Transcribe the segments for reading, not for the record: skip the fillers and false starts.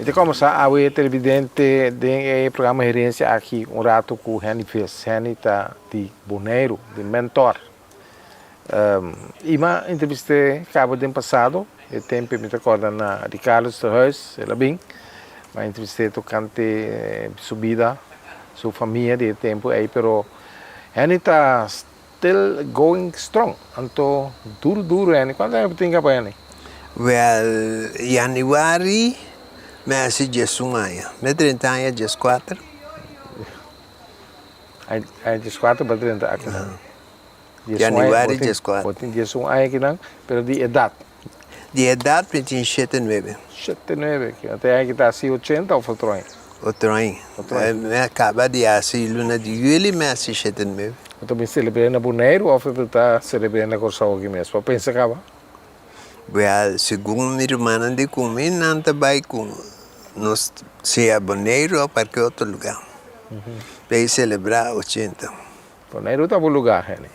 Mi ta kombersá awe televidente den e programa Herencia aki un rato ku Henny Vis. Henny ta di Boneiru, di Mentor. I m'a entrevist'é kaba den pasado, e tempu mi ta kòrda na Ricardo Sterhuis, el a bin. M'a entrevist'é tokante su bida, su famia di e tempu ei, pero Henny ta still going strong. Anto duru duru Henny, kuantu aña bo tin kaba Henny? Wèl, yanüari mi a hasi diesun aña, mi 30 aña dieskuater. Aña dieskuater pa drenta akinan. Januari dieskuater. Bo tin diesun aña akinan, pero di edat? Di edat mi tin shete nuebe. Shete nuebe. Te aña ki ta hasi ochenta of otro aña? Otro aña. Otro aña. Mi a kaba di hasi luna di yuli mi a hasi shete nuebe. Bo ta bin selebr'é na Boneiru of bo ta selebr'é na Kòrsou aki mes? Bo a pensa kaba? Wel, segun mi rumannan di ku mi, nan ta bai ku nos sea Boneiru o kualke otro lugá pa e selebrá ochenta. Boneiru ta bo lugá, Henny?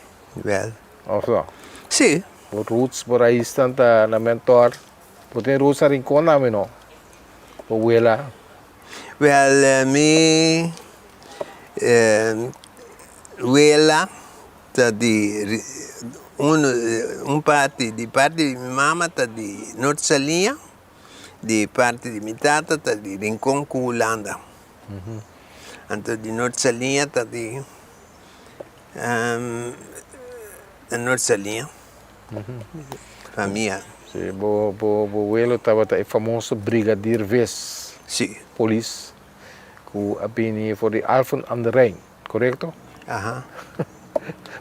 Wel. Of no? Sí. Bo roots, bo raisnan ta na Mentor. Bo tin roots na Rincon tambe, no? Bo wela. Wel, mi wela Ta di un un parti di parti di mi mama ta di Noord Saliña, di parti di mi tata ta di Rincon ku Hulanda. Anto di Noord Saliña ta di Noord Saliña, famia. Si, bo bo bo welo tabata e famoso Brigadier Vis. Si. Polis ku a bini for di Alphen aan de Rijn. Korekto? Aha.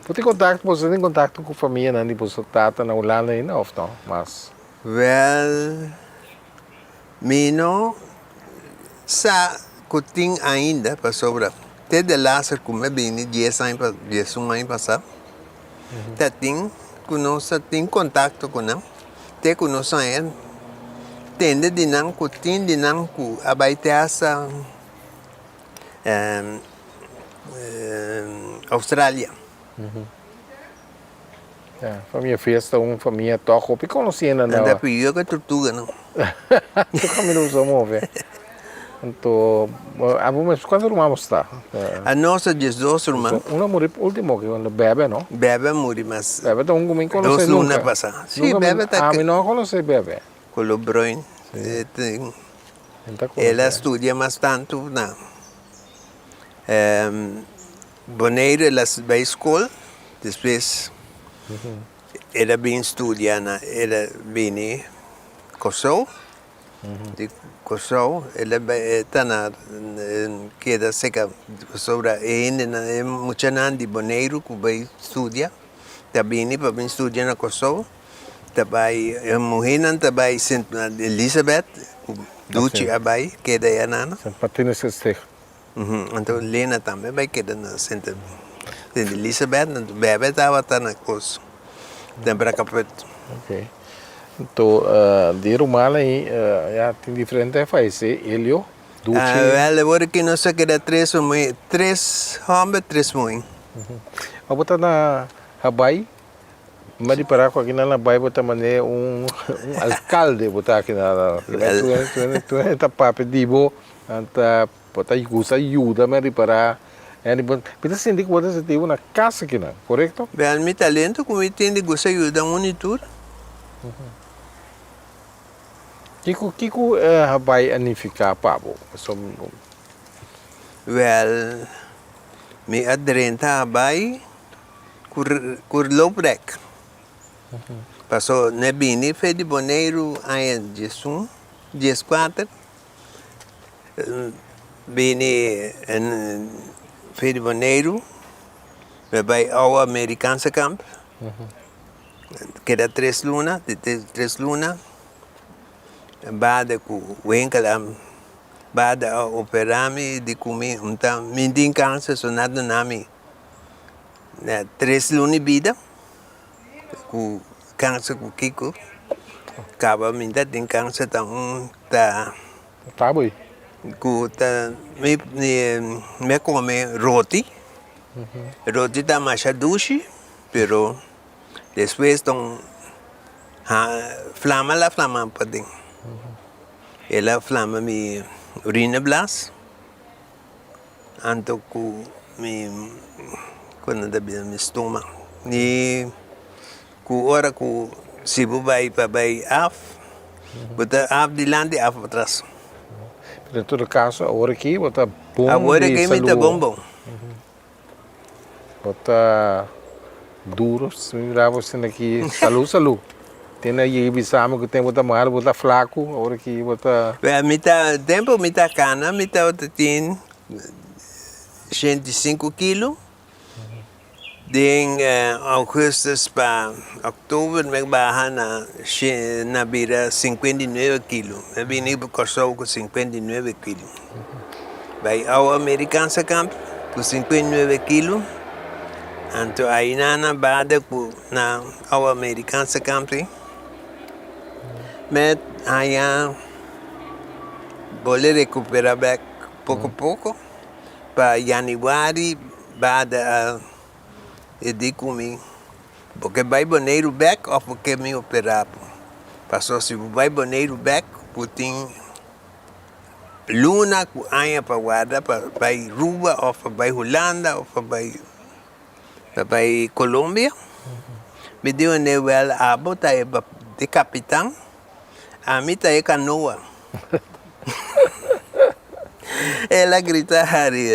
Bo tin kontakto, boso tin kontakto ku famianan di boso tata na Hulanda ainda òf no mas? Wèl, mi no sa ku tin ainda pasobra te de laster ku mi a bini dies aña pa diesun aña pasá ta tin ku nos ta tin kontakto ku nan te ku nos haña tende di nan ku tin di nan ku a bai te hasta Australia. Ya, famia fiesta un famia toch hopi conoci na Nan ta pidió cu tortuga no. Tu camino usa move. Anto, abo mes cuanto ruman bo sta? A nos ta diesdos ruman. Un a muri ultimo ki cuando Bebe no? Bebe a muri mas. Bebe ta un cu mi conoce nunca. Dos luna pasa. Si, Bebe ta. Ami no a conoce Bebe. Color bruin. El a studia mas tantu na Boneiru, el a bai skol, despues el a bin studia na, el a bini Kòrsou, di Kòrsou el a bai ta na keda seka pasobra e hendenan e muchanan di Boneiru ku bai studia ta bini pa bin studia na Kòrsou. Ta bai e muhénan ta bai Sint Elisabeth ku Duchi a bai keda ya nana. Sint Martinus Gesticht. Anto Lena tambe bai keda na Sint Elisabeth anto Bebe tabata na kos na Brakkeput. Ok. Anto di rumannan ei ya tin diferente a fayesé, Elio, Duchi. Wèl awor ki nos a keda tres muhé, tres hòmber tres muhé. Abo ta na Habai? Mi a ripará ku akinan na bai bo ta manera un alkalde bo ta akinan. Tur hende ta papia di bo, nan ta bo ta gusta yuda mi a ripará. Mi ta sinti ku bo ta sinti bo na kas akinan, korekto? Bèl mi talento ku mi tin di gusta yuda un i tur. Kiko kiko a bai a nifiká pa bo? Wèl mi a drenta a bai. Ku looprek. Paso ne bini fe di Boneiru aña 11, 14, bini fe di Boneiru, mi bai Awa Amerikaanse Kamp, keda tres luna, di tres luna, bada ku winkel a bada a opera mi di ku mi mi tin kanser so nan a duna mi tres luna di bida. Ku kanser ku kiko kaba mi ta tin kanser ta un ta Taboy. Ku ta mi mi a kome roti, roti ta masha dushi pero despues ta un flama la flama paden el a flama mi urineblaas. Anto ku mi ku nan ta bisa mi stoma i ku ora ku si bo bai pa bai af bo ta af dilanti af patras. Pero en todo kaso awor aki bo ta bon Awor di aki mi ta salú. bon bon. Bo ta duro si mi mira bo asina aki salú salú. Tin a yega bisa mi ku tempu ta mal bo ta flaku awor aki bo ta. Wèl mi ta tempu mi ta kana mi tabata tin 85 kilo den augustus pa oktober mi a baha na na bira 59 kilo mi a bini Kòrsou ku 59 kilo bai awa Amerikaanse kant ku 59 kilo anto ainan a bada ku na awa Amerikaanse kant ei mi haña bolbe rekupera bek poko poko pa yanüari bada a e di ku mi bo ke bai Boneiru bek òf bo ke mi operá bo pasobra si bo bai Boneiru bek bo tin luna ku aña pa warda pa bai Ruba òf pa bai Hulanda òf pa bai pa bai Colombia mi di wende wèl abo ta e kapitan ami ta e kanoa el a grita hari.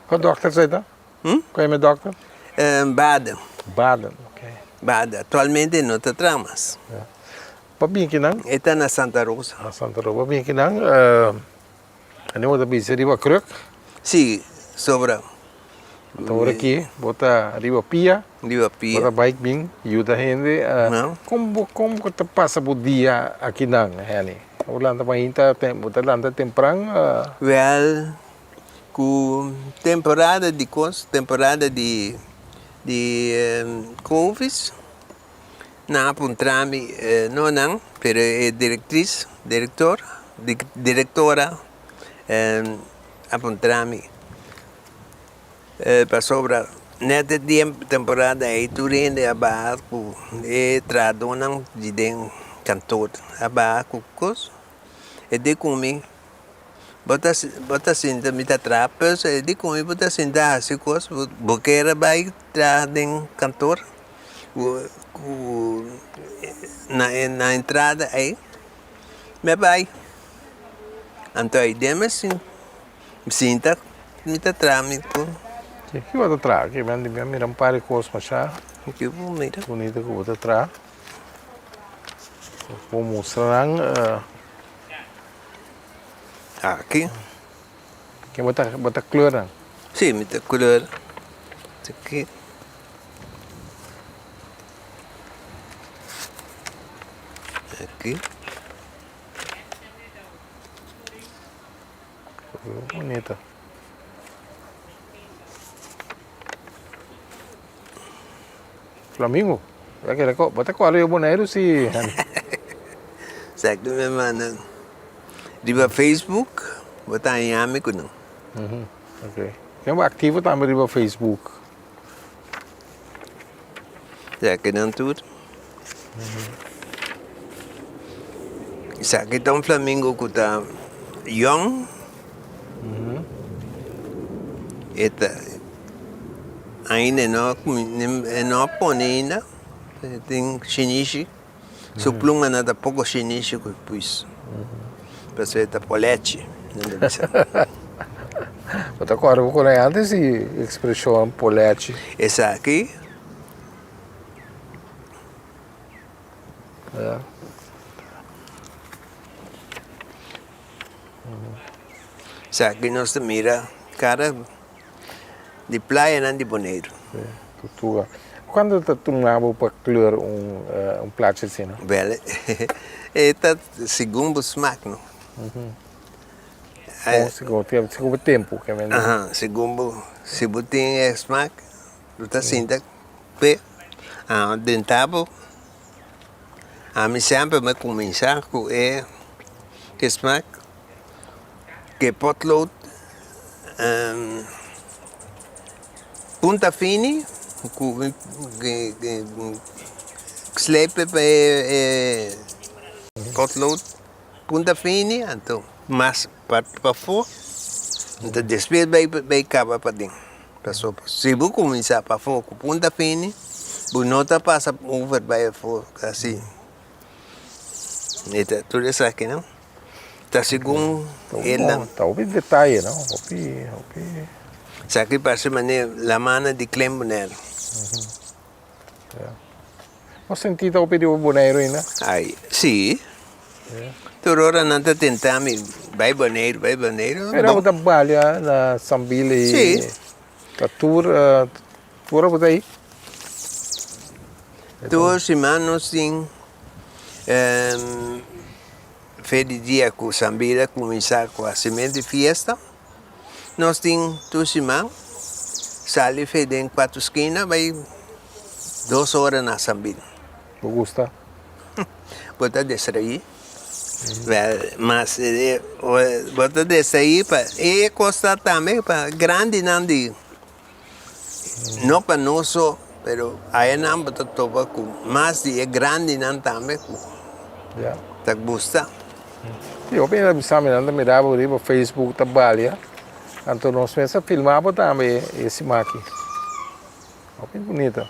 Kua dòkter esei ta? Kua e mi dòkter? Baden. Baden, ok. Baden, aktualmente no ta traha mas. Pa bin kinan? E ta na Santa Rosa. Na Santa Rosa. Pa bin kinan, ane bo ta bisa riba kruk? Si, sobra. Anto ora aki bo ta riba pia? Riba pia. Bo ta bai bin yuda hende. Kon bo kon bo ta pasa bo dia akinan, Henny? Bo lanta mainta, bo ta lanta tempran? Wèl, ku temporada di kos, temporada di di kovis. Nan a puntra mi, no nan, pero e directriz, director, directora a puntra mi pasobra net e temporada ei tur hende a baha ku e trahadónan di den kantor a baha ku kos. E di ku mi, bo ta bo ta sinta mi ta traha peso, e di ku mi bo ta sinta hasi kos, bo kier a bai traha den kantor? Ku na na entrada ei mi a bai anto ei den mi sinta mi ta traha mi ku. Ki bo ta traha? Ki mi a mira un par di kos masha Ki bo mira? Bunita ku bo ta traha. Bo mustra nan. Aki. Ki bo ta bo ta kleur nan? Si mi ta kleur. Aki. Aki. Bunita. Flamingo. Bo ta bo ta kore Boneiru si. Exacto mi hermano. Riba Facebook bo ta haña mi ku nan. Ok. Ken bo aktivo tambe riba Facebook? Esaki nan tur. Esaki ta un flamingo ku ta yòn. E ta ainda e no e no a pone ainda. E tin shinishi. Su plumanan ta poko shinishi ku puis. Pasobra e ta polechi, nan ta bisa. Bo ta kòrda bo kono antes di ekspreshon polechi? Esaki. Esaki nos ta mira kara di playanan di Boneiru. Tortuga. Kuantu ta tuma bo pa kleur un un plachi asina? Bel, e ta segun bo smak no. Kon segun, segun bo tempu ke men. Aha, segun bo, si bo tin e smak, bo ta sinta pe drenta bo. Ami semper mi a kuminsá ku e smak. Ke potlood punta fini ku slepe pa e potlood punta fini anto mas parti pafó anto despues bai kaba paden pasobra si bo kuminsá pafó ku punta fini bo no ta pasa over bai afó asi tur esaki no. Ta segun el nan. Ta hopi detaye no, hopi hopi. Esaki parse manera lamana di Klein Bonaire. Ya. Bo senti ta hopi di Boneiru ainda? Ai, si. Tur ora nan ta tenta mi bai Boneiru, bai Boneiru. Pero bo ta balia na Sambil i. Si. Ta tur tur ora bo ta ei? Tur siman nos tin. Fe di dia ku Sambira kuminsá ku hasimentu di fiesta, nos tin tur siman sali fe den Kuatro Skina bai dos ora na Sambira. Bo gusta? Bo ta distraí. Wèl, mas bo ta distraí pa e kos ta tambe pa grandinan di No pa nos so, pero ayanan bo ta topa ku mas di e grandinan tambe ku ta gusta. Sí, hopi hende ta bisa mi, nan ta mira bo riba Facebook ta balia, anto nos mes a filma bo tambe e siman aki. Hopi bunita.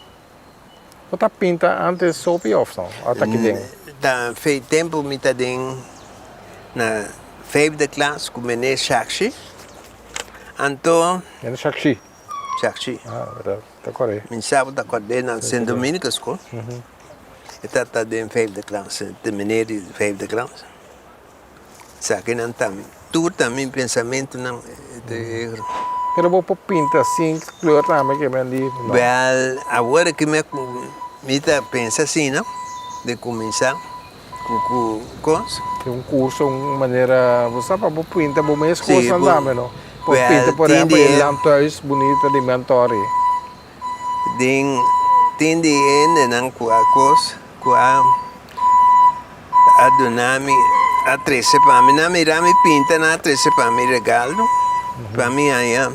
Bo ta pinta antes sopi of no? Of ta aki den? Ta fe tempu mi ta den na vijfde klas ku meneer Shakshi. Anto. Meneer Shakshi? Shakshi. Ah, berdad. Ta kòrda. Mi sa bo ta kòrd'é na Sint Dominicus school. E ta den vijfde klas, e meneer di vijfde klas. Esakinan ta tur ta mi pensamentunan. Pero bo por pinta sin kleur tambe ke men di no? Wel, awor aki mi mi ta pensa asina di kuminsá ku ku kos. Tin un kurso, un manera, bo sa pa bo pinta bo mes kosnan tambe no? Por pinta por ehempel e landhuis bunita di Mentori. Den tin di hendenan ku a kos ku a a duna mi a trese pa mi. Nan mira mi pinta nan a trese pa mi regalo pa mi haña.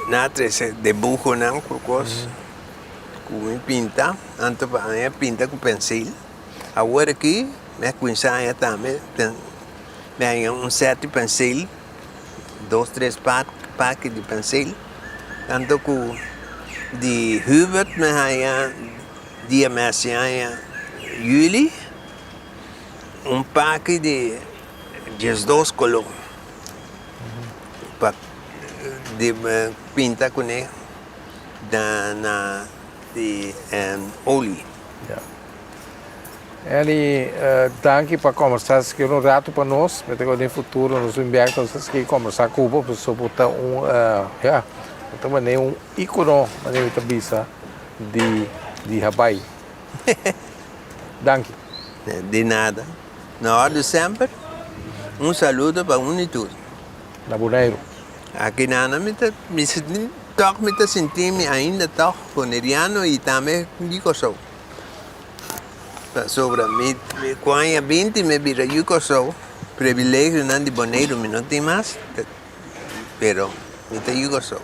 Nan a trese debuhonan ku kos ku mi pinta anto pa haña pinta ku pensil. Awor aki mi a kuminsá haña tambe mi haña un sèt di pensil. Dos tres paki di pensil. Tanto ku di Hubert mi haña dia mi hasi aña juli un paki di diesdos koló pa di pinta kuné na di olie. Andy, danki pa kombersá sikier un ratu pa nos. Mi ta kere den futuro nos bin bek nos ta sigui kombersá ku bo pasobra bo ta un, ya, bo ta manera un íkono, manera mi ta bisa, di di Habai. Danki. Di nada. Na òrdu semper, un saludo pa unu i tur. Na Boneiru. Aki nana mi ta, mi tòg mi ta sinti mi ainda tòg boneriano i tambe di Kòrsou. Pasobra mi ku aña binti mi a bira yu Kòrsou, privilegionan di Boneiru mi no tin mas, pero mi ta yu Kòrsou.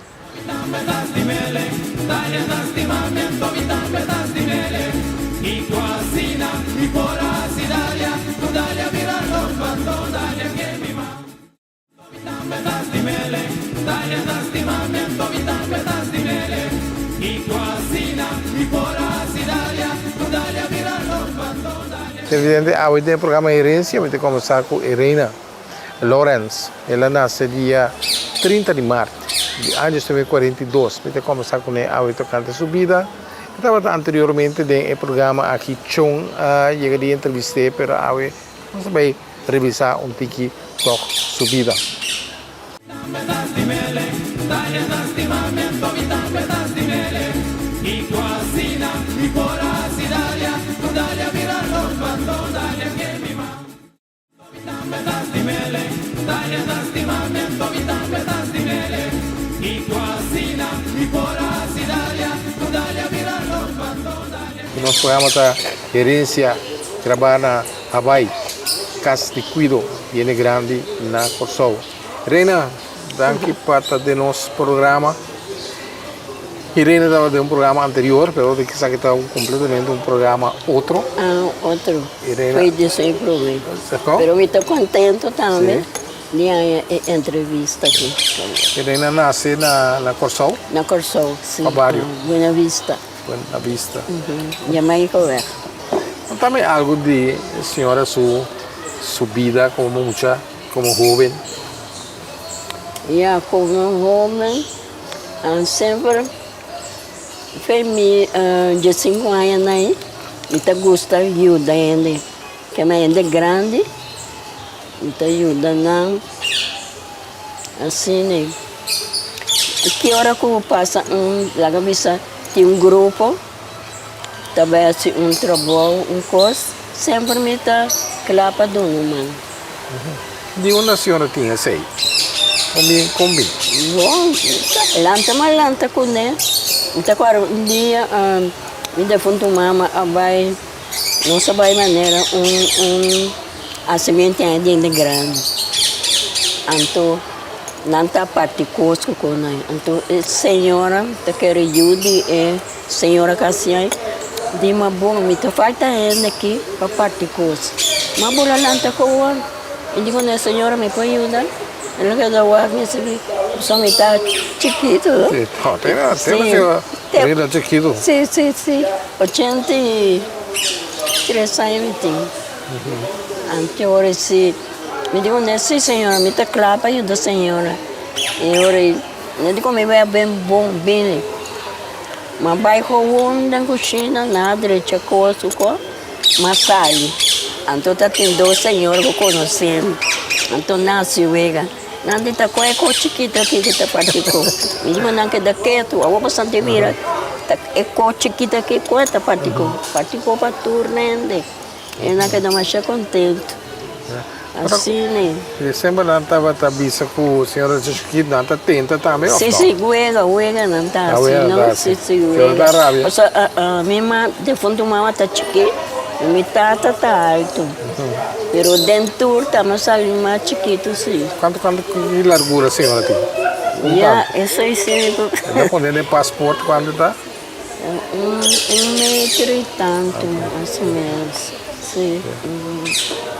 Televidente, awe den e programa Herencia mi ta combersa cu Irena Lorenz. El a nace dia 30 di maart di aña 1942. Mi ta combersa cune awe tocante su bida. E tabata anteriormente den e programa aki Chon a yega di entrevist'e, pero awe nos ta bay revisa un tiki. tòg su bida. Nos programa ta Herencia grabá na Hawaii, Kas di Kuido Hende Grandi na Kòrsou. Reina, danki pa ta den nos programa. Irene tabata den un programa anterior, pero di esaki ta completamente un programa otro. Ah, otro. Irene. Foi di esei prome. Con? Pero mi ta contento tambe Si. di haña e entrevista aki. Irene a nace na na Kòrsou? Na Kòrsou, si. Pa bario? Na Buena Vista. Buena Vista. Jamaica Weg. Contame algo di señora su su bida como mucha, como hoben. Ya, como hoben. Semper fe mi diesinku aña nai mi ta gusta yuda hende, kema hende grandi mi ta yuda nan asina. Ki ora ku pasa un laga bisa tin un grupo ta bai hasi un trabou un kos semper mi ta kla pa duna man. Di unda señora tin esey? Kon bin, kon bin? Bon, lanta ma lanta kuné. Mi ta kòrda un dia mi defuntu mama a bai, nos a bai manera un un hasimentu aña dende grandi. Anto nan ta parti kos ku kon nan. Anto e señora ta kere yu di e señora ku hasi ai, di ma bon mi ta falta hende aki pa parti kos. Ma bo la lanta ku awor. Mi di ku e señora mi por yuda? El a keda wak mi si pasobra mi ta chikitu no. Si, no, te era, te era si, chikitu. Si, si, si, 83 aña mi tin. Anto ora si, mi di ku si señora mi ta kla pa yuda señora. I ora mi di ku mi bai ben bon bini. Ma bai gewoon den kushina nan a drecha kos ku kos. M'a sali, anto ta tin dos señor ku konosé mi, anto nan hasi wega. Nan di ta kohe kos chikitu aki ku ta parti kos. Mi di nan keda ketu, awor bo santi mira ta e kos chikitu aki kohe ta parti kos, parti kos pa tur hende. E nan keda masha kontentu. Asina e. I semper nan tabata bisa ku señora Chiquit nan ta tenta tambe of Si, no? si, wega, wega nan ta Ah, hasi, wega nan no? ta hasi. Si, si, Señora wega. ta rabia. Pasobra mi ma, defuntu mama ta chikit i mi tata ta alto. Pero den tur ta mas sali mas chikitu, si. Kuantu, kuantu ki largura señora tin? Un Ya, tantu. esei si mi por. E ta pone den paspoort kuantu ta? Un, un metro i tantu, mas o menos. Si.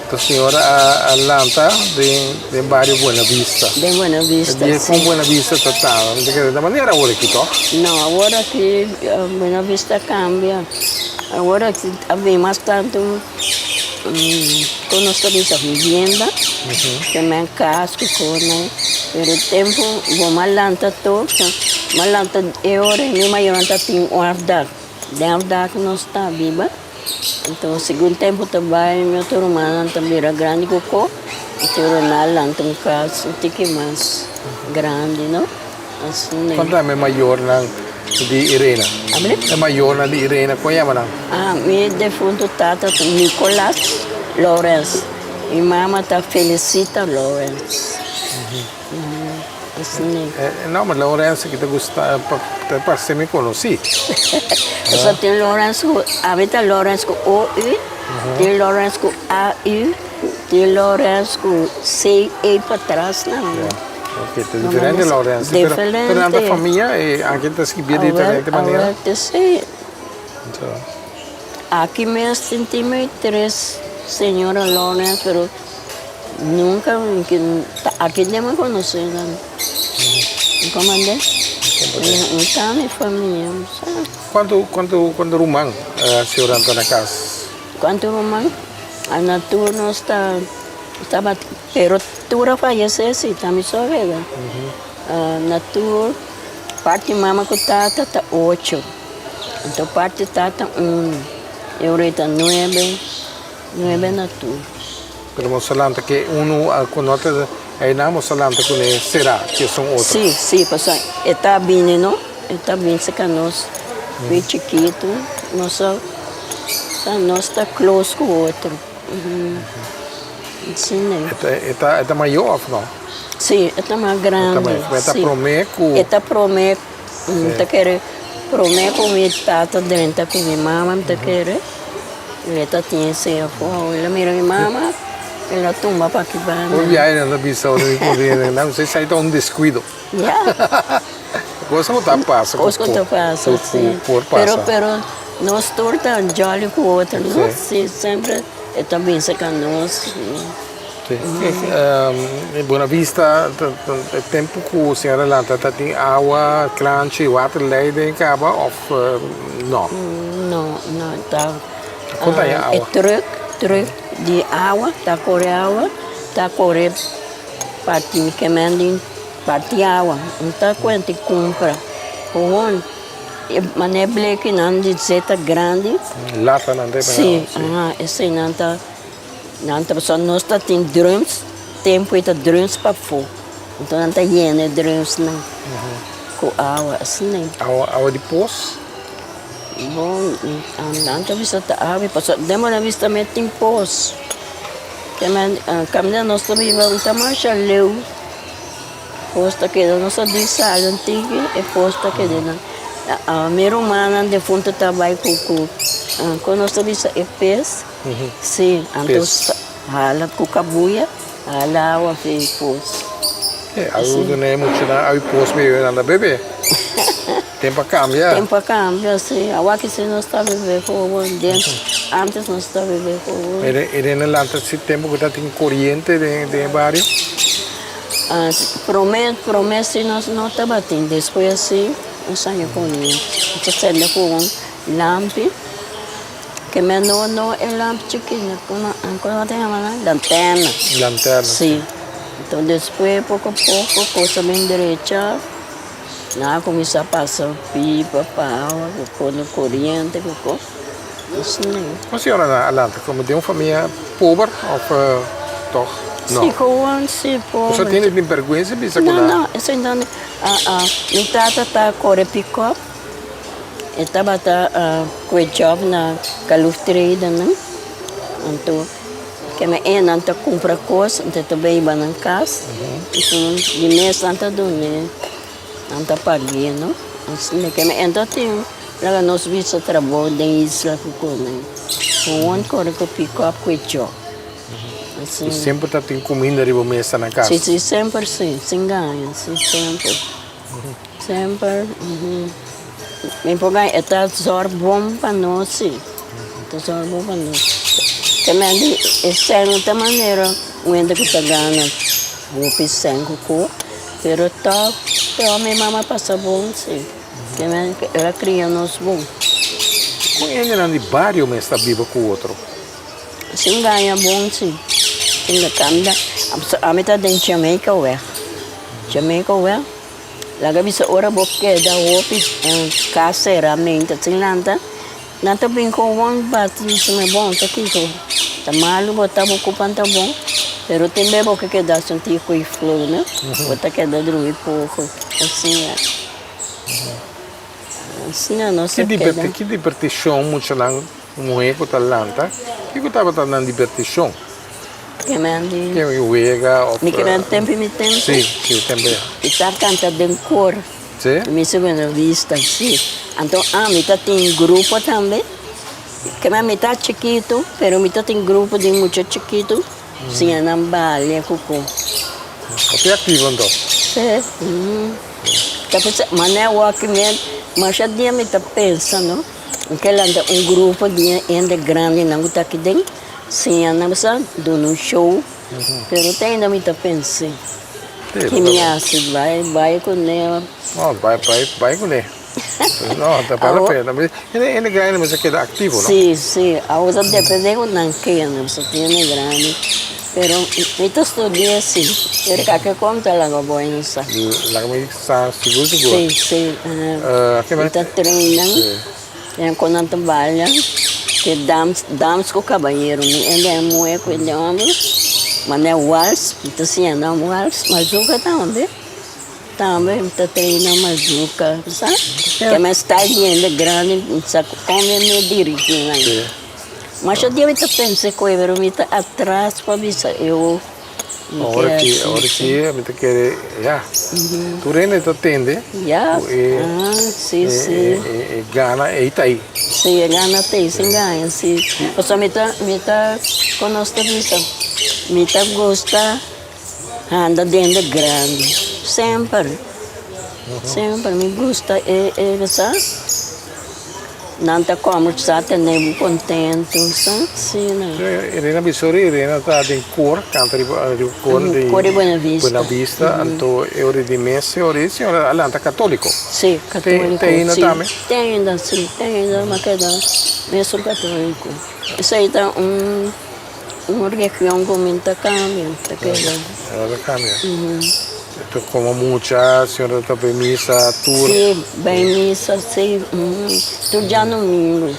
Ta señora a, a lanta den, den bario Buena Vista. Den Buena Vista, E si. kon Buena Vista ta ta? Mi ta kere ta manera awor aki toh? No, awor aki Buena Vista a kambia. Awor aki a bin mas tantu kon nos ta bisa vivienda, te men kas ku kosnan. Pero tempu bo a lanta tur, bo a lanta e ora mi mayornan ta tin un afdak. Den afdak nos ta biba. Anto segun tempu ta bai mi otro rumannan ta bira grandi ku ko, anto nan a lanta un kas un tiki mas grandi no. Asina. Konta mi e mayornan di Irena. Able? E mayornan di Irena, kon yama nan? Ah, mi defuntu tata ta Nicolas Lawrence, mi mama ta Felicita Lawrence. Asina. E nomber Lawrence ki ta gusta, ta parse mi konosí. Pasobra tin Lawrence ku, ami ta Lawrence ku O U, tin Lawrence ku A U, tin Lawrence ku C E patras nan. Ok, ta diferente Lawrence. Diferente. Pero nan ta famia e anke ta skibí di diferente manera. Awel, awel, sí. Aki mes tin mi tres señora Lawrence, pero. Nunka aki den mi konosé nan. Nunka mand'é. No ta mi famia, bo sa. Kuantu kuantu kuantu ruman señor Anto na kas? Kuantu ruman? Na tur nos ta tabata pero tur a fayesé si, ta mi so keda. Na tur parti mama ku tata ta ocho, anto parti tata unu, e ora ta nuebe, nuebe na tur. Pero boso lanta ke unu ku no ta einan boso lanta kuné será ke esun otro? Sí, sí, pasobra e ta bini no, e ta bini serka nos hui chikitu, nos a sa nos ta close ku otro, asina e. E ta e ta mayó òf no? Sí, e ta mas grandi, E ta promé ku. E ta promé, mi ta kere promé ku mi tata drenta ku mi mama mi ta kere. E ta tin esei afó. El a mira mi mama, el a tumba pa aki banda. Hopi biaha nan ta bisa ora mi por bini, nan bisa esei ta un descuido. Ya. Cosa cu ta pasa. Cos cu ta pasa, si. Por pasa. Pero, pero nos tur ta jolly cu otro, no? Si. Si, semper e ta bisa cu nos. Si. Buena Vista, e tempo cu señora lanta ta tin awa, kranchi, waterleiding caba of no? No, no ta. Kon ta haña awa? E truck, truck di awa, ta kore awa, ta kore parti kemen parti awa. No ta kuenta di kumpra. Gewoon e manera blekinan di zeta grandi. Latanan ta e Si, aha, eseinan ta. Nan ta pasobra nos ta tin drums, tempu e ta drums pafó. Enton nan ta yena e drumsnan ku awa asina. Awa, awa di pos? Bon, nan ta bisa ta awa pasobra den Buena Vista tambe tin pos. Kaminda nos ta biba no ta masha leu. Pos ta keda, nos a di sali un tiki e pos ta keda nan. Mi rumannan defuntu ta bai ku ku, ku nos ta bisa e pes. Sí, anto hala ku kabuya, hala awa fi pos. E algu duna e muchanan awi pos bebe nan ta bebe. Tempu a kambia. Tempu a kambia, sí. Awaki sí nos ta bebe gewoon. Den antes nos ta bebe gewoon. E den a lanta si tempu ku ta tin koriente den e bario? Prome, prome sí nos no tabatin. Despues sí nos haña koriente. Nos ta sende ku un lampi. Ke men no no e lamp chikito komo komo ta yama nan lanterna. Lanterna. Si enton despues poko poko kos a bin drecha nan a kuminsá pasa pipa pa awa ku pone koriente ku kos asina. Kon señora nan a lanta komo den un famia pober òf tòg no? Si kowan si pober. Boso tene tin bèrgwensa bisa ku No nan. no esei no mi tata ta kore pikòp. E tabata kue job na Kaluf Tradernan, anto keme e nan ta kumpra kos, anto e ta bai hiba nan kas, anto di mes nan ta dun'e, nan ta pag'e no, asina keme e ta tin laga nos bisa trabou den isla ku kome, gewoon kore ku pikòp kue job, asina. I semper ta tin kuminda riba mesa na kas? Si, si, semper si, sin gaña, si semper. Semper mi por gana e ta zòrg bon pa nos si, e ta zòrg bon pa nos. Te men di e sèn no ta manera un hende ku ta gana hopi sèn ku ku, pero tòg tòg mi mama pasa bon si, te men el a kria nos bon. Kon hendenan di bario mes ta biba ku otro? Sin gaña bon si. Sin ta cambia. Ami ta den Jamaica weg. Jamaica weg. Laga bisa ora bo keda hopi cas cera mente sin lanta. Nan ta bin con won bati bisa mi bon ta kico. Ta malo bo ta bo cupan ta bon. Pero tin be bo ke keda sinti cu e flu no. Bo ta keda drumi poco. Asina. Asina nos ta keda. Ki diberticion muchanan Muhé ku ta lanta, kiko tabata nan dibertishon? Kemen di. Ke wega òf. Mi kemen tempu i mi tempu. Si, si, tempu ya. Mi ta kanta den kor. Si? Mi segunda vista, si. Anto ami ta tin grupo tambe. Kemen mi ta chikitu, pero mi ta tin grupo di mucha chikitu, siña nan balia ku ku. Hopi aktivo anto. Si. Ta pensa, manera wòki mi, masha dia mi ta pensa no. N ke lanta un grupo di hende grandinan ku ta aki den, siña nan sa duna un show, pero te ainda mi ta pensa ki mi hasi, bai bai kuné. No, bai bai bai kuné. No, ta bale la pena. Hende hende grandi mester keda aktivo, no? Si, si. Awor ta depende ku nan ke, nan sa tin hende grandi, pero mi ta studia si, pero kake kon ta laga bo ainda sa. Laga mi sa sigur sigur. Si, si. Mi ta traina den kon nan ta balia, ke dams, dams ku kabayero, mi hende muhé ku hende hòmber. Manera wals, mi ta siña nan wals, mazuka tambe, tambe mi ta traina mazuka, sa. Ke mi style di hende grandi, mi sa kon mi dirigi nan. Masha dia mi ta pensa ku e, pero mi ta atras pa bisa e o. Ora ki, ora ki mi ta kere, ya. Tur hende ta tende. Ya, ku e, ah, si, e, si. e, e, e gana ei ta ei. Si, e gana ta ei, sin gaña, si. Pasobra mi ta, mi ta, kon nos ta bisa, mi ta gusta handa den de grandi, semper, semper mi gusta e, e, sa. Nan ta kòmbersá, tene bo kontentu, sa, asina. Irena Bisori, Irena ta den kor, kanta riba riba kor di Kor di Buena Vista. Buena Vista, anto e ora di mes e ora di señora a lanta katóliko. Sí, katóliko, Te ainda sí. tambe? Te ainda, sí, te ainda mi a keda mesun katóliko. Esei ta un un religion ku mi ta kambia, ta keda. No ta kambia. Ta komo mucha, señora ta bai misa tur. Sí, bai misa, sí. Tur djadumingu.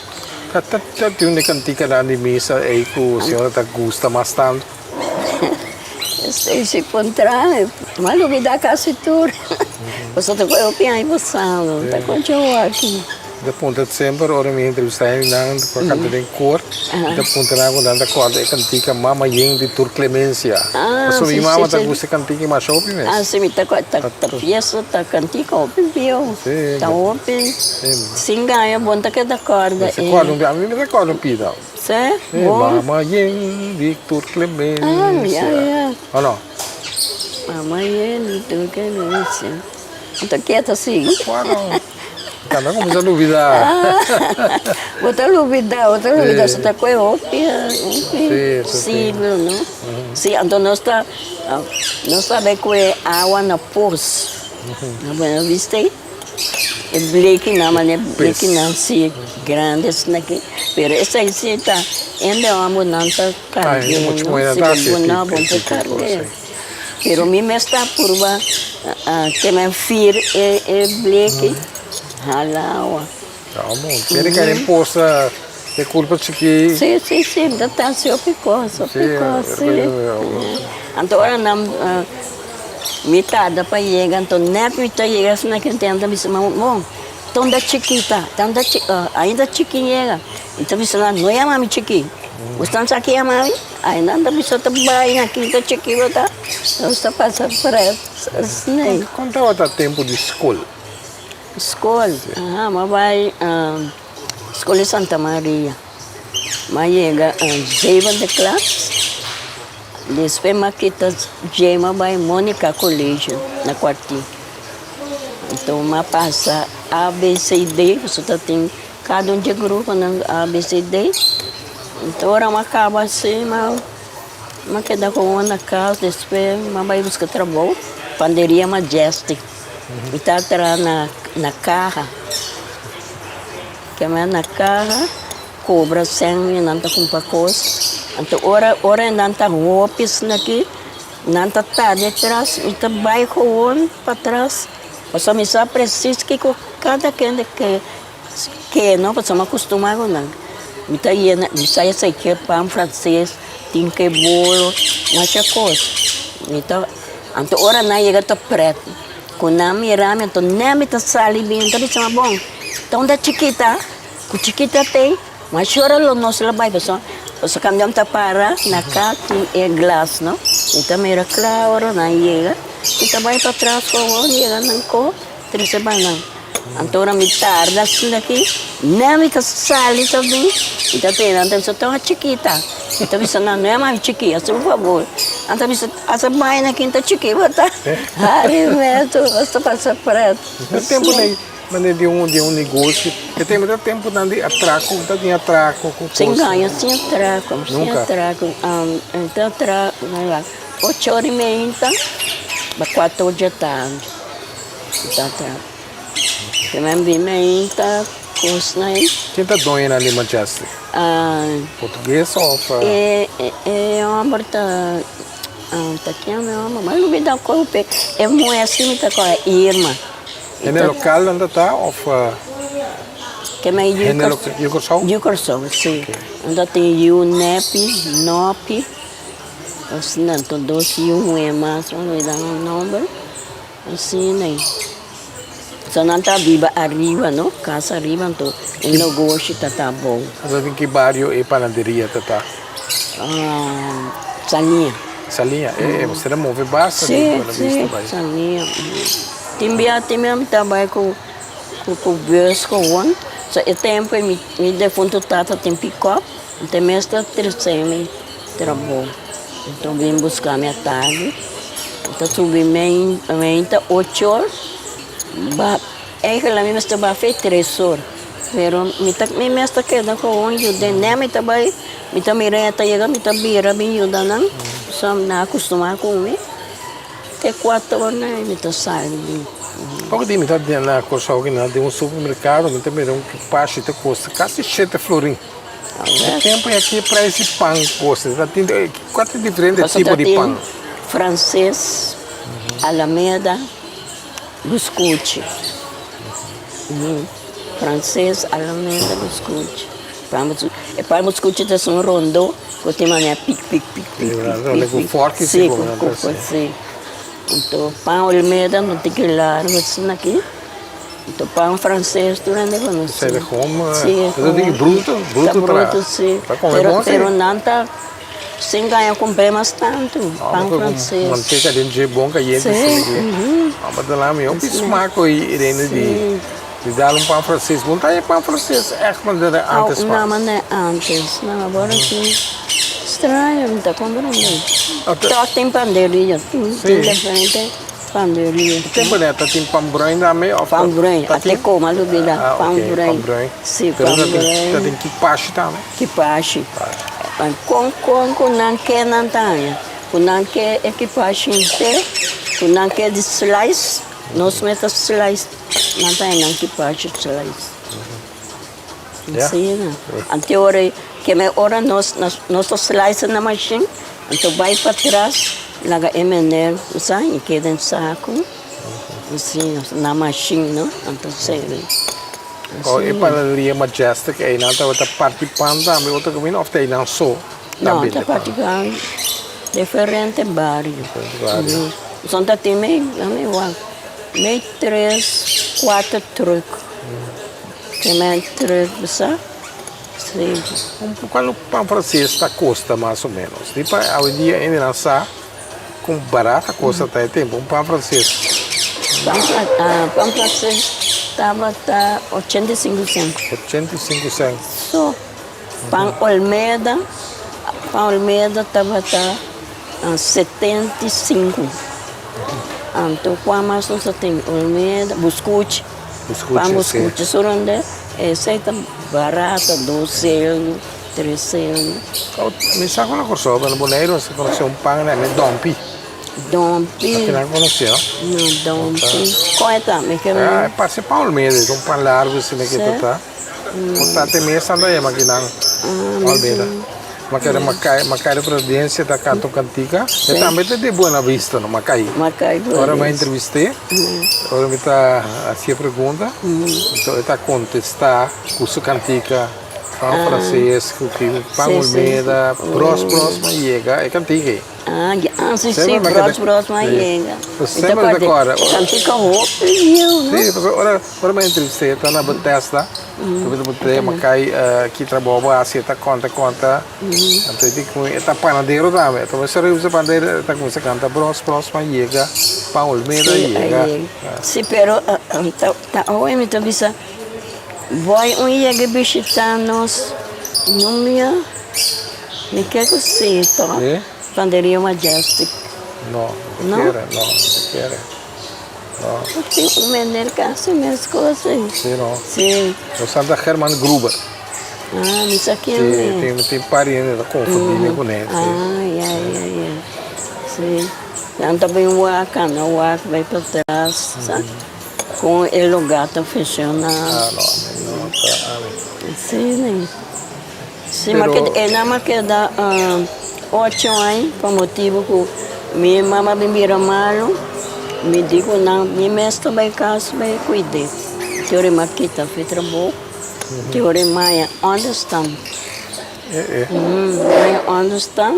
Ta ta ta tin un di kantikanan di misa ei ku señora ta gusta mas tantu? Esei si puntra mi, mi a lubida kasi tur. Pasobra ta ku e hopi aña pasado, ta koncha awor. Mi ta puntra semper ora mi entrevista hendenan ku a kanta den kor, mi ta puntra nan ku nan ta kòrda e kantika Mama yen di tur klemensia. Pasobra mi mama ta gusta e kantika i masha hopi mes. Ah, si, mi ta kòrda. Ta fiesta, ta kantika hopi bieu. Ta hopi. Sin gaña bon ta keda kòrda e. Ami mi ta kòrda un pida. Si? Bon. Mama yen di tur klemensia. Ah, ya, ya. O no? Mama yen di tur klemensia. Ta keda sigui. Bueno. Tambe cuminsa lubida. Bo ta lubida, bo ta lubida. So ta koe hopi, hopi siglo, no? Si, anto nos ta, nos ta bay koe awa na pos. Na Buena Vista ei. E blekinan, manera blekinan si grandi asina aki. Pero esei si ta hende homber nan ta cargue, no? Si bo no, bo no por cargue. Pero mi mes ta purba keme fir e bleki hala awa. Amo, tiene que den posa e culpa chiki. Si, si, si, mi ta tasi hopi cos, hopi cos, si. Anto ora nan mi tarda pa yega, anto net mi ta yega asina ke nan ta bisa mi, bon, tonda chikita, tonda ainda chiki yega. Mi ta bisa nan, no yama mi chiki, bo stan sa ki yama mi? Ai nan ta bisa ta bai na kinta chiki bo ta nos ta pasa pret asina. Kon tabata tempu di skol? Skol, aha, mi a bai skol di Santa Maria. Mi a yega zevende klas, despues mi a kita dje mi a bai Monica Colegio na Kuarti. Anto mi a pasa A, B, C, D, pasobra ta tin Kada un dje gruponan A, B, C, D. Anto ora mi a kaba asi, mi a keda ku un na kas, despues mi a bai buska trabou, Panderia Majestic. Mi ta traha na kaha. Keme na kaha, kobra sèn i nan ta kumpra kos. Anto ora ora nan ta hopi asin'aki, nan ta tarda atras, mi ta bai gewoon patras. Pasobra mi sa presis kiko kada kende ke ke no, pasobra mi a kustumá ku nan. Mi ta yena, mi sa esei ke pan franses, tin ke bolo, masha kos. Mi ta, anto ora nan yega ta prèt, ku nan mira mi, anto nèt mi ta sali bin, mi ta bisa, bon, ta unda chikita? Ku chikita t'ei, masha ora lo nos lo bai, pasobra pasobra kamion ta para na ka tin e glas no, mi ta mira kla ora nan yega. Mi ta bai patras awor yega nan ko trese bai nan. Anto ora mi tarda asina aki, nen mi ta sali ta bin, mi ta pega nan ta bisa toma chikita. Mi ta bisa nan no e mami chiki, hasi un fabor. Nan ta bisa asa bai na kin ta chiki bo ta hari meto basta pasa pret. E tempu nei manera di un di un negoshi, e tempu ta tempunan di atrako, ta tin atrako ku Sin kos. gaña, sin atrako, sin Nunka. atrako. Ta atrako. Ocho ora i meinta pa kuater dje tardi mi ta traha. Primer mi bin meinta kosnan ei. Ken ta doñonan di Majestic? Portugues of? E e homber ta ta ken e homber? Mi a lubida kon pe e muher si mi ta kòrda Irma. Hende lokal nan ta ta of? Ke men Hende yu Kòrsou? Yu Kòrsou si. Nan ta tin yu Nepi, Nopi. Asina anto dos yu muhé mas mi a olbida nan nomber. Asina ei. So nan ta biba ariba no, kas ariba anto e negoshi ta ta abou. Anto den ki bario e panaderia ta ta? Saliña. Saliña, e mester a move basta di Buena Vista bai. Si, si, Saliña. Tin bia tin bia mi ta bai ku ku bus gewoon. So e tempo ei mi defuntu tata tin pikòp, anto e mes ta trese mi trabou. Anto bin buska mi atardi, mi ta subi meinta ocho or, ba eigenlijk mi mester ba fe tres or, pero mi ta mi mes ta keda gewoon yuda ne mi ta bai mi ta mira e ta yega mi ta bira bin yuda nan, so nan a kustumá ku mi te kuater or nan mi ta sali bin. Poko di mi ta na Kòrsou kinan den un supermerkado mi ta mira un kipashi ta kosta kasi shete florin. E tempo e aki prijs di pan kosta ta tin kua ta diferente tipo di pan? Frances, Alameda, buskuchi. Frances, Alameda, buskuchi. E pan buskuchi ta esun rondo ku tin manera pik pik pik pik pik. Ku forki si ku forki si. Anto pan Olmeda no tin ki largo asina aki. Anto pan frances tur hende conoce. Esei ta como Sí, ta di bruto, bruto Ta bruto, si. Ta come Pero bon si. pero nan ta sin gaña cumpre mas tanto pan frances. Manteca den dje bon cayente Si. Amba ta la mi hopi smaak hoy Irene di di dal un pan frances. Bon ta e pan frances echt manera antes No, mas. manera antes. No, awor aki straño mi ta comprende. Toch tin panderia, tin diferente. Pan bruin. Tempo net ta tin pan bruin tambe of Pan bruin, ta a te tin? koma lubida, Ah, pan ok, bruin. pan bruin. Si, Pero pan ta tin bruin. ta tin kipashi tambe? Kipashi. Kon kon ku nan ke nan ta haña. Ku nan ke e kipashi henter, ku nan ke di slice, nos mes ta slice, nan ta haña nan kipashi slice. Ya. Asina. Ante ora ke me ora nos nos ta slice na mashin, anto bai patras laga e mener sa i keda den saku. Asina, na mashin no, anto seri. O e panaderia Majestic einan tabata parti pan tambe otro kaminda of ta einan so ta No, bende ta pan? parti pan diferente bario. Diferente bario. Son ta tin mei, mei wak, mei tres, kuater truk. Primer truk bisa, si. Cuando pan frances ta costa mas o menos? Di pa awendia hende nan sa con barata cosa ta e tempo un pan frances. Pan frances tabata 85 cent. 85 cent. So, pan Olmeda, pan Olmeda tabata 75. Anto cua mas nos a tin? Olmeda, buscuchi. Pan buscuchi surunde esey ta barata, dos selu, tres selu. Mi sa ku na Kòrsou, pero na Boneiru nos ta konosé un pan na e dòmpi. Dòmpi. Aki nan konosé no? No, dòmpi. Kon e ta? Mi ke. E parse pan olmedo, e ta un pan largu asina ke ta ta. Bo tata mes anda yama kinan Almeda. Makere Makai, Makai de Providencia ta canta un cantica. E tambe ta di Buena Vista, no? Makai. Makai Buena Ora mi a entrevist'é, ora mi ta hacié pregunta, enton e ta contestá cu su cantica pan francés, cu pan Olmeda, bros bros mi a yega, e cantica ei. Ah, ya, ah, si, si, bros, bros, m'a yega. Semper mi ta kòrda. Cantica hopi bieu, no? Si, pasobra ora, ora mi a entrevist'é ta na Bethesda, mi ta puntr'é, ma kai ki trabou bo hasi, e ta konta, konta, anto e di ku mi, e ta panadero tambe, e ta kuminsá reusa panadero, e ta kuminsá kanta bros, bros, m'a yega, pan Olmeda a yega. Si, pero ta awe mi ta bisa, boy un yega bishitá nos, no mia. Mi ke ku si to Panderia Majestic. No, no kere, no, no kere. No. Tin un meneer casi mes cos ei. Si no. Si. Nos Santa Herman Gruber. Ah, mi sa ken e. Si, tin tin pariente ta confundi mi cune. Ah, ya, ya, ya. Si. Nan ta bin wak, cana wak bay patras, sa. Con e lugar ta funciona. Ah, no, ami no ta, ami. Si, ne. Si, ma Pero. e nan a keda ocho aña pa motibu ku mi mama bin bira malu, mi di ku nan mi mes ta bai kas bai kuid'é. Te ora mi a kita fi trabou, te ora mi haña ònderstan. Mi haña ònderstan.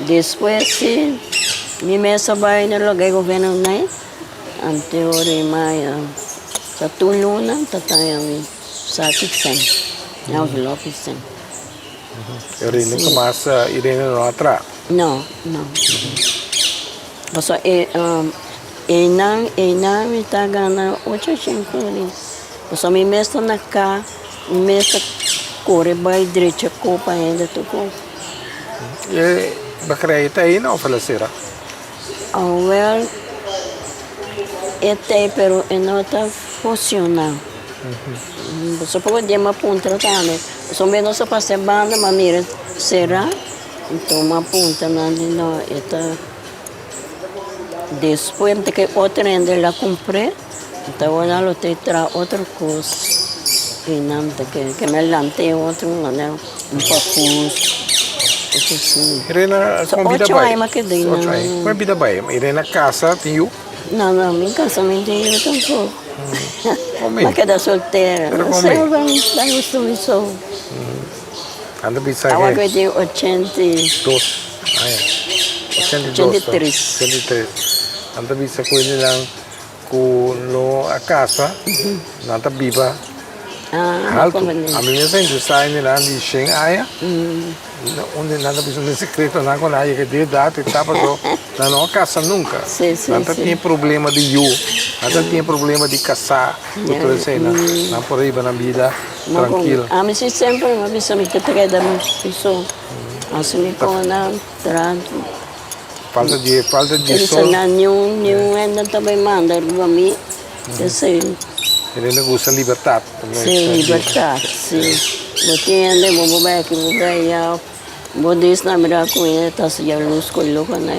Despues si mi mes a bai na loke e governo nai, ante ora i maya ta tur luna ta taña mi saki sèn, mi envelope sèn. E ora nunka mas Irene no a traha? No, no. Pasobra e einan einan mi ta gana ocho shen florin. Pasobra mi mes ta na ka, mi mes ta kore bai drecha kopa hende tur kos. E bakerij ta ei na of el a sera? Awel e ta ei pero e no ta funciona. Pasobra poko dia mi a puntra tambe. Pasobra mi nos a pasa e banda mi a mira sera. Anto mi a puntra nan di no e ta despues di ke otro hende la kumpr'é anto awor nan lo ta traha otro kos i nan ta ke ke mi a lanta e otro manera un pakus otro asina. Irena So kon bida ocho bai? aña mi a keda Ocho einan. aña. Kon e bida bai? Irena kasa tin yu? No no mi kasa mi tin yu tampoko. Kon Mi a mi? keda soltera. Pero No kon sé mi? ban gusta mi so. Anda bisa Awa ke. ku tin ochenta i. Dos aña. 82. 83. 83. Anda bisa ku hendenan ku no a kasa, nan ta biba haltu. Ami mes a entrevistá hendenan di shen aña, unda nan ta bisa un sekretonan ku nan a yega di edat i ta paso nan no a kasa nunka. Nan ta tin problema di yu, nan ta tin problema di kasá ku tur eseinan. Nan por riba nan bida. Trankil. Ami si semper mi a bisa mi ta treda mi so. Asi mi kona tra. Falta di falta di sol. Bisa nan niun niun hende ta bay manda riba mi. Esei. Hende gusta libertad. Si libertad si. Bo tin hende bo bo bay aki bo bay aya. Bo dis na mira ku hende ta hasi yalus ku loco nan.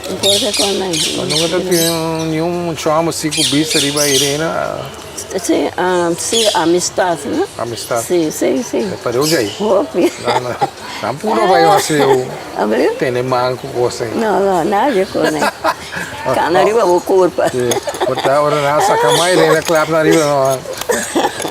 No por ta kon nan. Nunka ta tin niun mucho amo si ku bisa riba Irena. Si, si, amistad, no? Amistad. Si, si, si. E pareu djei. Hopi. No, no. Nan puro bai hasi eu Abriu? tene man ku kos ei. No, no, nada ku ne. Kana riba bo kurpa. Si. Por ta ora nan a saka mai Irena klap nan riba no.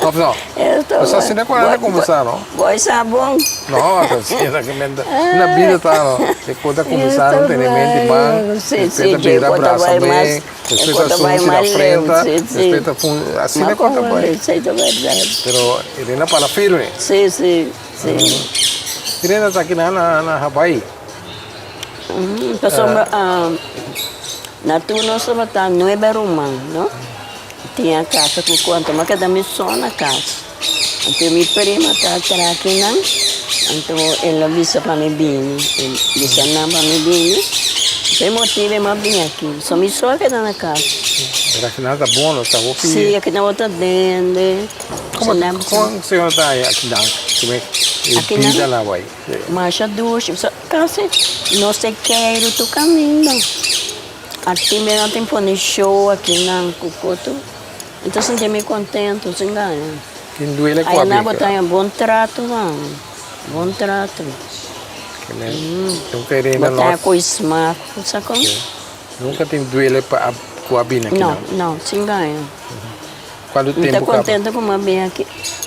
Of no? Esto. Pues asina ku nan a kuminsá, no? Bo sa bon. No, asina ku men ta. Na bida ta, no? E ku ta kuminsá nan tene mente man. Si, si, Despues ta bira brasa men. E Despues ta kota bai sunchi na mas leu, frenta, si, si. despues ta fun, asina Ma kota como bai. Esei ta berdad. Pero Irena para firme. Si, si, si. Irena ta aki na na Hawaii. Pasobra na tur nos tabata nuebe ruman, no? Tin a kasa ku kuantu, mi a keda mi so na kas. Anto mi prima ta traha akinan, anto el a bisa pa mi bini, el bisa nan pa mi bini. P'e motibu mi a bini aki. So mi so a keda na kas. Pero akinan ta bon, no ta hopi. Si, akinan bo ta dende. Komo kon señora ta haña akinan? E bida na Hawaii. Masha dushi. Kasi nos ta keiru tur kaminda. Aki mi no tin pone show akinan ku koto. Mi ta sinti mi contento sin gaña. Tin duele cu a Ayina bo bika. ta haña bon trato man, bon trato. Nunca Irena Bo ta haña no. cu smaak, bo sa con? Nunca tin duele pa a cu a bini aki No, nan. no, sin gaña. Cuanto Mi ta tempo caba? contento cu mi a bini aki.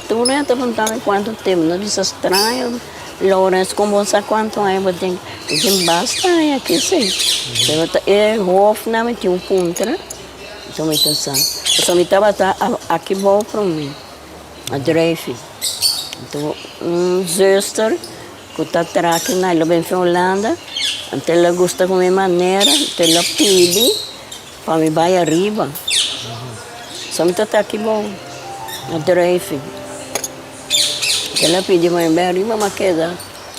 Tur hende ta punta mi cuanto tempo, no bisa straño Lawrence con bo sa cuanto aña bo tin? Mi tin basta aña aki si. Pero ta e hoofnan mi tin un puntra. Pasobra mi ta sa. Pasobra mi tabata aki bou promé, a drijfi. Anto un zuster ku ta traha aki na, el a bin for Hulanda, anto el a gusta ku mi manera, anto el a pidi pa mi bai ariba. So mi ta ta aki bou, a drijfi. El a pidi pa mi bai ariba, mi a keda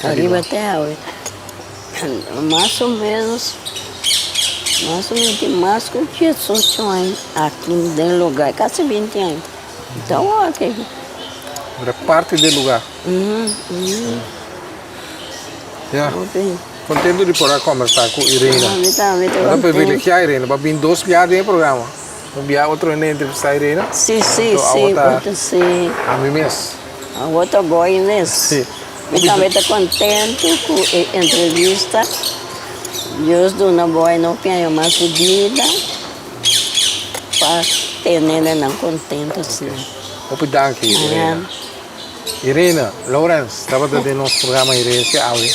ariba te awe. Mas o menos, mas o menos tin mas ku diesocho aña aki den lugar, kasi binti aña. Ta wak aki. Pero parti den lugar. Ya. Contento di por a combersa cu Irena. Mi tambe ta Bo ta contento. privilegia Irena, bo a bin dos bia den e programa. Un bia otro hende a entrevista Irena. Si, si, Anto si, awo ta otro si. ami mes. Awo ta goy mes. Si. Mi tambe ta contento cu e entrevista. Dios duna bo e no piaña mas di bida pa tene nan contento asina. Hopi danki Irena. Irena Lawrence tabata den nos programa Herencia awe.